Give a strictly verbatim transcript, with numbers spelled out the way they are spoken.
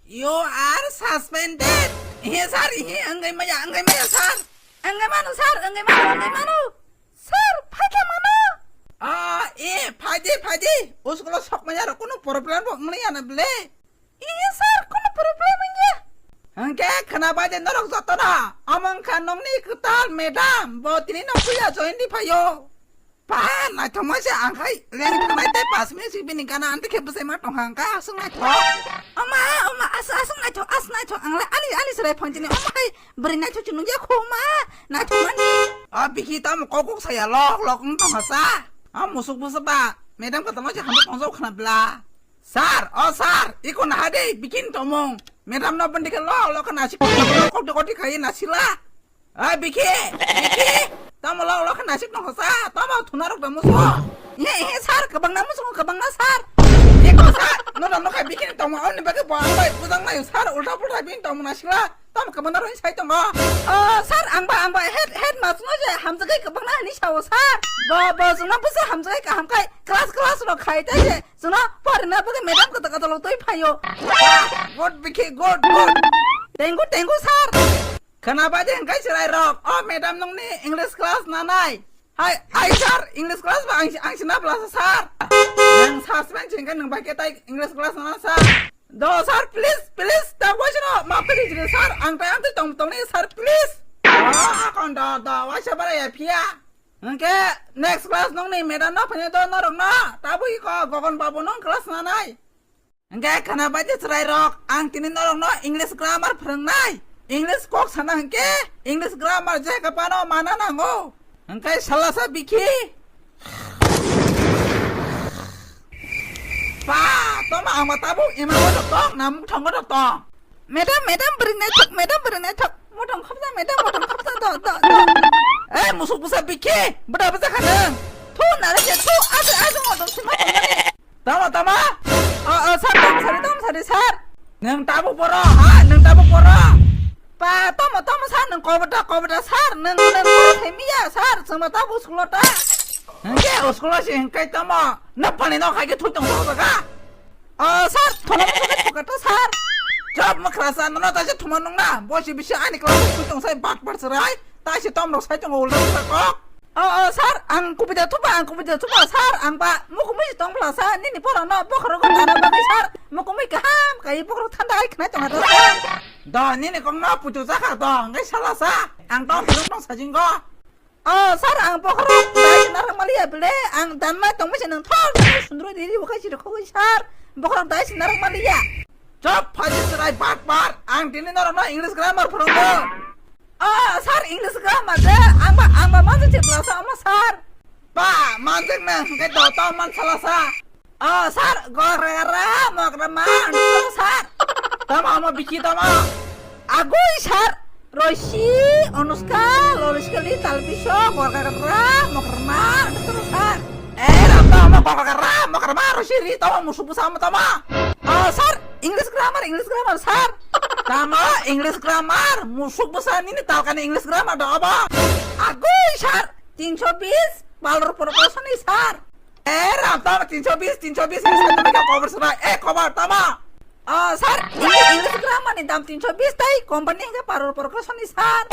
You are suspended. He sir, he wngwi maya, wngwi maya sir. Wngwi mano sir, wngwi mano, wngwi mano. Sir, phaikha mano. Ah, e, phaidi, phaidi. Uskulo sokmaya rok kunu problem bo wngli ya na bile. Iya sir, kunu problem wngya. Hwnkhe khwnabai de norok jotono. Omo wngkha nokni kwtal madam, bo tini no puya join di phaio. Pa, naithokma se ang khai leng thangnai tei pas minute si bini gana anti khe bwsai ma tongkha ang kha aswk naithok. Oma, oma, as-, aswk naithok, aswk naithok ang le ali, ali serai phone chini omo khai bwrwi naithok chini nungya kho ma, naithok mani. A bikhi tamo kok kok saya lok lok wng tongkha sa. A musuk bwsa ba, madam kwtal no se hamjak tongjak khwna bla. Sir, o sir, iko naha de, bikini tomung. Madam no bwndikhe lo, lo khe nasik, koti koti khai nasila. Ai bikhi, bikhi, tamo lo, lo khe nasik no hosa, tamo thuna rok da muso. He, he, sir, kwbangna muso, kwbangna sir. Iko sir, no da no khai bikini tomung, oni bagwi bo ang bai bujang nayo sir, ulta pulta bini tomung nasila. Tamo kwbangna roi sai tongo. O, sir, ang ba, ang ba head, head mas no je hamjagai kwbangna hani sao, sir. Bo, bo jungna bwsa hamjagai kaham kai, class, class rok khai tai je. Jungna porina bagwi madam kata kata lo toi phaio. Good, bikhi, good, good. Thank you, thank you, sir. Khwnabai de hwnkhe chwrai rok. O, madam nongni English class nanai. Hai, hai, sir, English class ba ang, ang sina bwlasa, sir. Nang suspend singkhe nang bai khe tai English class nana, sir. Do, sir, please, please, ta waisa no, ma pili jini, sir, ang tai ang tai tong tong ni, sir, please. Ah, kon do, do, waisa bara ya phiya. Hwnkhe next class nongni madam no phani do norok no, tabuk iko Gogon babu nong class nanai. Hwnkhe khwnabai de chwrai rok, ang tini norok no English grammar phwrwngnai. English kok sana hwnkhe English grammar je ka pano mana nango. Hwnkhe salasa bikhi. Pa, toma ang ma tabuk ima bodo tong, na muk thang bodo tong. Madam, madam, bwrwi naithok, madam, bwrwi naithok. Motong khapsa, madam, motong khapsa, do, do, do. Eh, musuk bwsa bikhi, bwda bwsa khanang. Thu nare je, thu, asu, asu, motong sima tongmani. Tamo, tamo? O, o, sir, tamo sari, tamo sari, sir. Nwng tabuk boro, ha? Nwng tabuk boro? Pa, tamo, tamo, sir, nwng kobota, kobota, sir, nwng, nwng boro themiya, sir, chwngma tabuk school-o ta. Hwnkhe, school-o se hwnkhe tamo? Nwng phani no khai khe thui tong boro jaga? O, sir, thola bwswk khe thoka ta, sir. Chop, mwkhrasa, nono taisa thuma nungna. Bo se bisi ani class-o thui tong sai, bat bat chwrai. Taisa tom rok sai tongo, ulta ulta kok. O, o, sir, ang kubui da thuba, ang kubui da thuba, sir, ang ba mukumui tong bwla sa, nini borok no bokhorok gana bagwi, sir, mukumui kaham kai bokhorok thanda ai khnai tong ha, sir. Do, nini kok no puitu jakha do, hwnkhe sala sa, ang tong phirok tong sajingo. O, sir, ang bokhorok dai narak maliya bile, ang dan mai tong mese nang thor, sundro diri bukai sir khogoi, sir, bokhorok dai narak maliya. Chop, phaidi chwrai bat bat. Ang tini norok no English grammar phwrwngo. O, sir, English grammar de. Ang ba, ang ba manjak se bwlasa omo, sir. Ba, manjak nang, hwnkhe do tamo man salasa. O, sir, gorara, mokrama, sir. Tamo omo bikhi tamo. Agui, sir. Roshi, Anushka, Lolish Kali, Talpisho, Gorkakra, Mokrma, Anushka, sir. Eh, ram tamo, Gorkakra, Mokrma, Roshi, ri tamo, musuk bwsa omo tamo. O, sir, English grammar, English grammar, sir. Tamo, English grammar, musuk bwsa nini talkani English grammar do obo. Agui, sir, tinsho bis, balor porokosoni, sir. Eh, ram tamo, tinsho bis, tinsho bis, bis, tamo khe cover swnai. Eh, cover tamo. O, sir, English, English grammar ni dam tinsho bis tai company hingke paror porokosoni, sir.